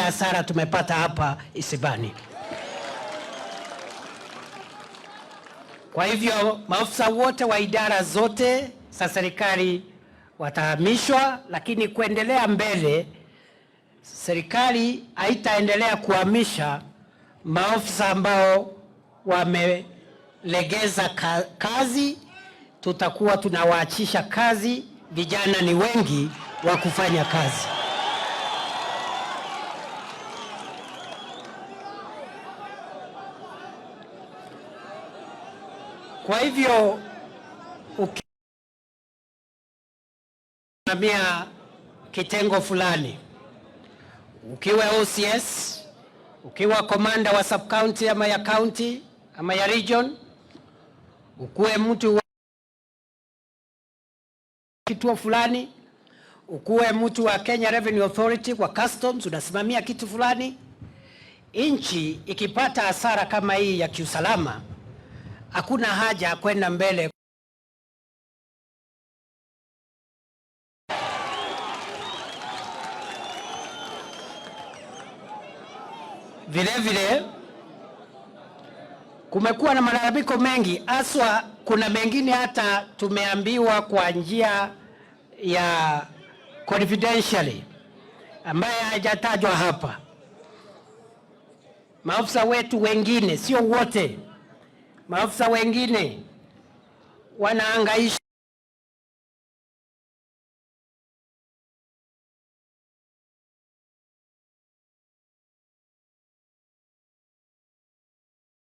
hasara tumepata hapa Isibani. Kwa hivyo maafisa wote wa idara zote za serikali watahamishwa, lakini kuendelea mbele, serikali haitaendelea kuhamisha maafisa ambao wamelegeza kazi. Tutakuwa tunawaachisha kazi. Vijana ni wengi wa kufanya kazi. Kwa hivyo ukisimamia kitengo fulani, ukiwa OCS, ukiwa komanda wa sub county ama ya county ama ya region, ukuwe mtu wa kituo fulani, ukuwe mtu wa Kenya Revenue Authority kwa customs, unasimamia kitu fulani. Nchi ikipata hasara kama hii ya kiusalama, hakuna haja ya kwenda mbele. Vile vile kumekuwa na malalamiko mengi, haswa kuna mengine hata tumeambiwa kwa njia ya confidentially ambaye hajatajwa hapa. Maafisa wetu wengine, sio wote, maafisa wengine wanahangaishwa